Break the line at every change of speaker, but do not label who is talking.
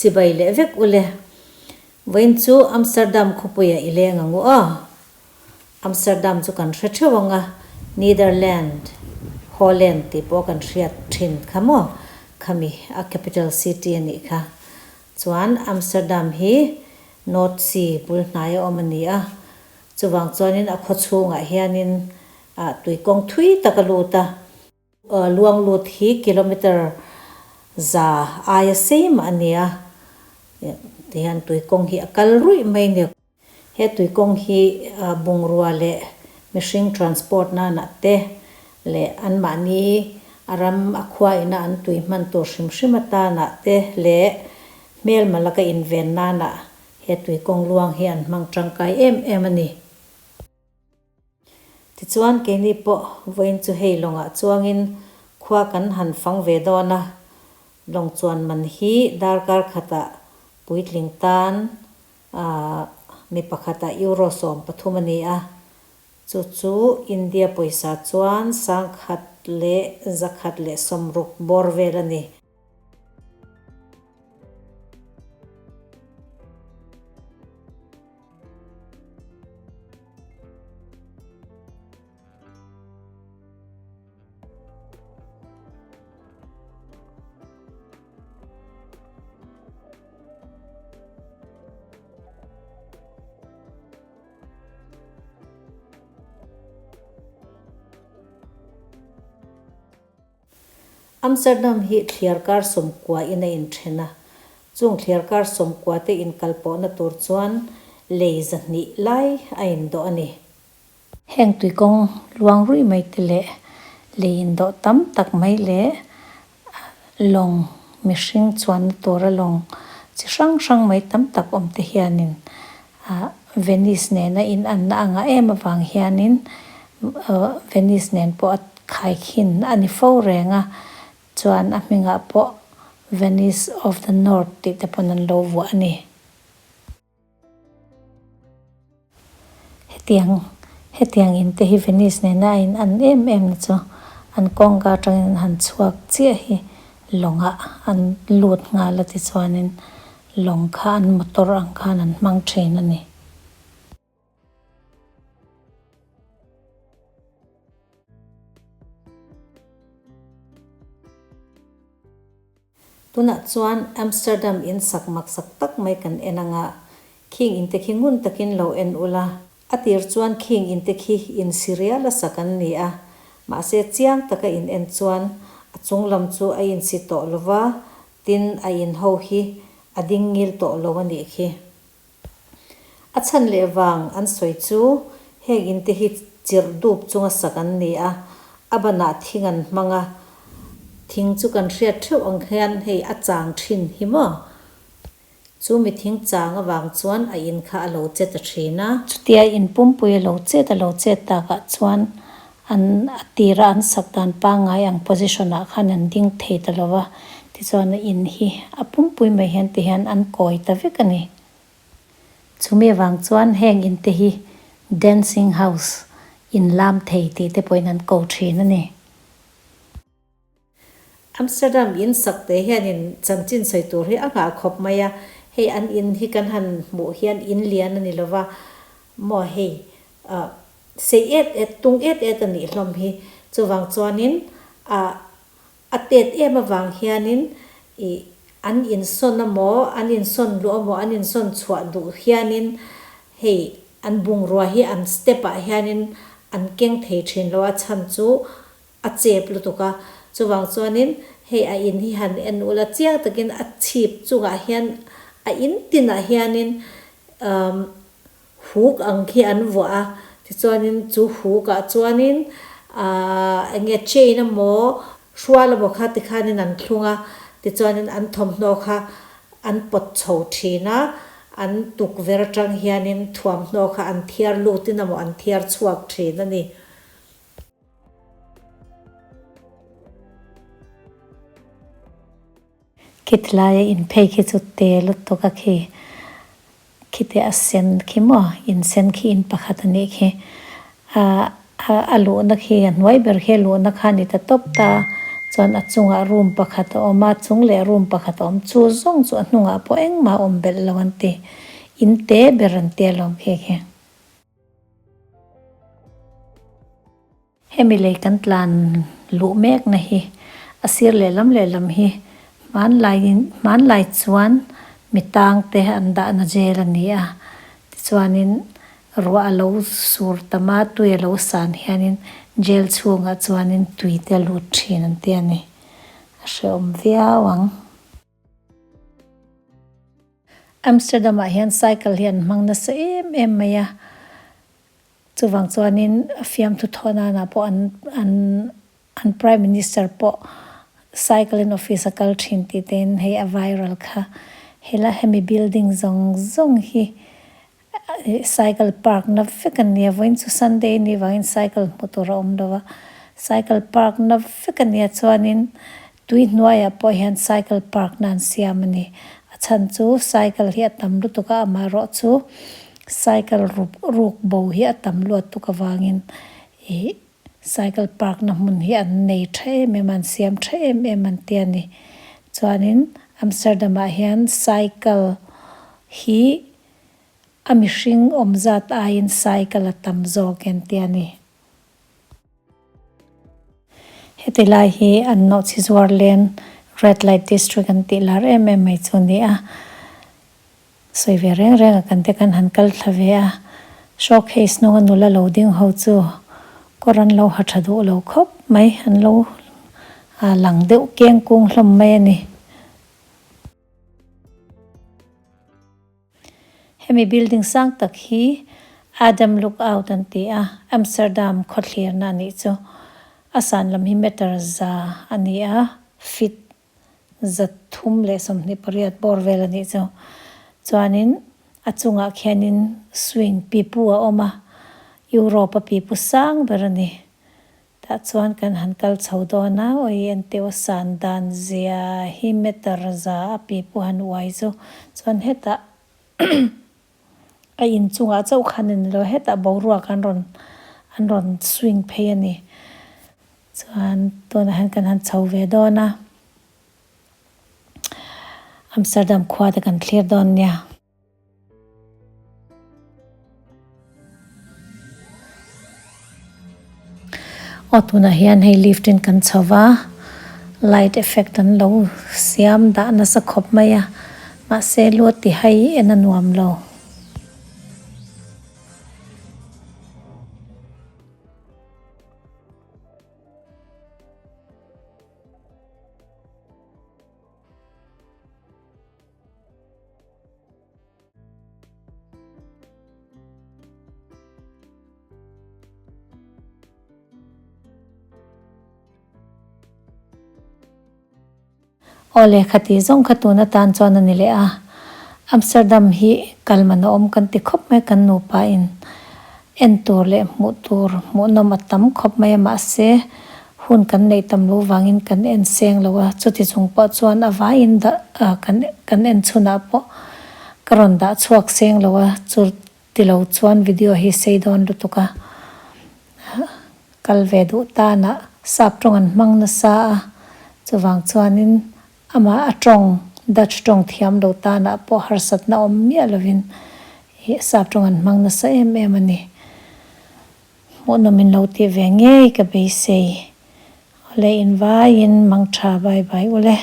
Chibai leh vek ule. Vawiin chu Amsterdam khawpuiah i leng ang u aw. Amsterdam chu kan hre theuh ang a, Netherland, Holland tih pawh kan hriat thin kha maw? Khami a capital city a nih kha. Chuan Amsterdam hi North Sea bul hnaia awm a ni a, chuvang chuanin a khaw chhungah hianin tuikawng thui tak a lut a. Luang lut hi kilometre za aia sei mah a ni a, tihian tuikawng hi a kal ruih mai a ni. He tuikawng hi bungrua leh mihring transport nanah te leh anmahni a ram a khua ina an tui hman tur hrim hrim atanah te leh hmelma laka inven nanah he tuikawng luang hi an hmang tangkai em em a ni. Tichuan keini pawh vawiin chu hei lawngah chuangin khua kan han fang ve dawn a, lawng chuan man hi darkar khatah puitling tan mi pakhatah euro 13 a ni a, chu chu India pawisa chuan 1160 bawr vel a ni. Amsterdam hi thliarkar 90 in a inthen a, chung thliarkar 90 te inkalpawhna tur chuan lei 200 lai a indawh a ni. Heng tuikawng luang ruih mai te leh lei indawh tam tak mai leh lawng mihring chuanna tura lawng chi hrang hrang mai tam tak awm te hianin Venice nena inanna a ngah em avang hianin Venice nen pawh a khaikhin a ni fo reng a, chuan a hmingah pawh Venice of the North tih te pawn an lo vuah a ni. Hetiang hetiang in te hi Venice nena a in an em em na chu an kawngka atangin an han chhuak chiah hi lawngah an lut nghal a tichuanin lawng kha an motor ang khan an hmang thin a ni. Tunah chuan Amsterdam in sak mak sak tak mai kan en anga, khing in te khi ngun takin lo en ula. A tir chuan khing in te khi in si rial a sak an ni a, mahse chiang taka in en chuan a chung lam chu a in si tawh lova, tin a in ho hi a ding ngil tawh lo a nih khi. A chhan leh vang an sawi chu heng in te hi chirh dup chunga sak an ni a, a banah thing an hmang a, thing chu kan hriat theuh ang hian hei a chang thin hi maw? Chu mi thing chang avang chuan a in kha a lo che ta thin a. Chutia in pumpui a lo chet a lo chet takah chuan an a tira an sak dan pangngai ang position ah khan an ding thei ta lo va, tichuan a in hi a pumpui mai hian ti hian an kawi ta vek a ni. Chumi avang chuan heng in te hi dancing house in lam thei tih te pawhin an ko thin a ni. Amsterdam in sak te hianin chanchin sawi tur hi a nghah khawp mai a, hei an in hi kan han hmuh hian in lian a ni lova maw hei ah sei et et tung et et a nih hlawm hi chuvang chuanin ah a tet em avang hianin ih an insawn amaw an insawn luh amaw an insawn chhuah duh hianin hei an bungrua hi an step ah hianin an keng thei thin lo a chhan chu A chep lutuk a, chuvang chuanin hei a in hi han en ula chiang takin a chhip chungah hian a in tinah hianin umm huk ang khi an vuah a, tichuanin chu hukah chuanin ahh eng nge chain emaw hrual emaw kha tikhanin an thlung a, tichuanin an thawmhnaw kha an pawt chho thin a, an tukverh atang hianin thuamhnaw kha an thiar lutin emaw an thiar chhuak thin a ni. Khitilaia inphei khi chu te lutuk a khi khite a sen khi maw in sen khi in pakhat a nih khi ah a luhna khi a hnuai ber khi a luhna kha a ni ta tawp ta. Chuan a chungah room pakhat a awm a, chung leh room pakhat a awm. Chu zawng chu a hnungah pawh engmah a awm belh lo an ti. In te ber an ti alawm khi khi. Hemi lei kan tlan luh mekna hi a sir lehlam lehlam hi hmanlaiin hmanlai chuan mi tang te an dahna jail a ni a tichuanin ruah a lo sur tam a tui a lo san hianin jail chhungah chuanin tui te a lut thin an ti a ni a hrehawm viau ang. Amsterdam ah hian cycle hi an hmang nasa em em mai a. Chuvang chuanin fiamthu thawh nanah pawh an an an Prime Minister pawh cycle in office a kal thin tih tein hei a viral kha. Helai hemi building zawng zawng hi cycle park na vek a nia vawiin chu Sunday ni vangin cycle hmuh tur a awm lo a, cycle park na vek a nia chuanin tui hnuaiah pawh hian cycle park na an siam a ni. A chhan chu cycle hi a tam lutuk a amaherawh chu Cycle ruk ruk bo hi a tam luat tuk avangin ih cycle park na hmun hi an nei tha em em a, an siam tha em em an ti a ni. Chuanin Amsterdam ah hian cycle hi a mihring awm zat aiin cycle a tam zawk an ti a ni. Heti lai hi an nawhchi zuar len red light district an tih lar em em mai chu a ni a. Sawi ve reng reng a kan te kan han kal thla ve a, showcase hnunga nula lo ding ho chu kawr an lo ha tha duh lo khawp mai, an lo lang deuh keng kung hlawm mai a ni. Hemi building sang tak hi Adam Lookout an ti a, Amsterdam khawthlirna a nih chu. A san lam hi meter za a ni a, feet 328 bawr vel a nih chu. Chuanin a chungah khianin swing pipu a awm a, Europe a pipu sang ber a ni. Tah chuan kan han kal chho dawn a, awi enteu san dan zia hi meter za a pipu han uai chu. Chuan hetah a inchungah chauh khan a ni lo, hetah boruak an rawn an rawn swing phei a ni. Chuan tunah hian kan han chho ve dawn a, Amsterdam khua te kan thlir dawn nia. Aw tunah hian hei lift in kan chho va, light effect an lo siam dah nasa khawp mai a, mahse lu a ti hai en a nuam lo. Aw lehkha tih zawng kha tun atan chuan a ni leh a, Amsterdam hi kal man a awm kan ti khawp mai kan nupa in en tur leh hmuh tur hmuhnawm a tam khawp mai a mahse hun kan neih tam loh vangin kan en seng lo a, chuti chung pawh chuan a vaiin dah kan kan en chhunah pawh ka rawn dah chhuak seng lo a chu Ti lo chuan video hi sei dawn lutuk a, kal ve duh tanah sap tawng an hmang nasa a, chuvang chuanin amah a tawng Dutch tawng thiam lo tanah pawh harsatna awm miah lovin ih sap tawng an hmang nasa em em a ni. Hmuhnawm in lo tih ve ngei ka beisei. Awle invaiin mangtha bye bye ule.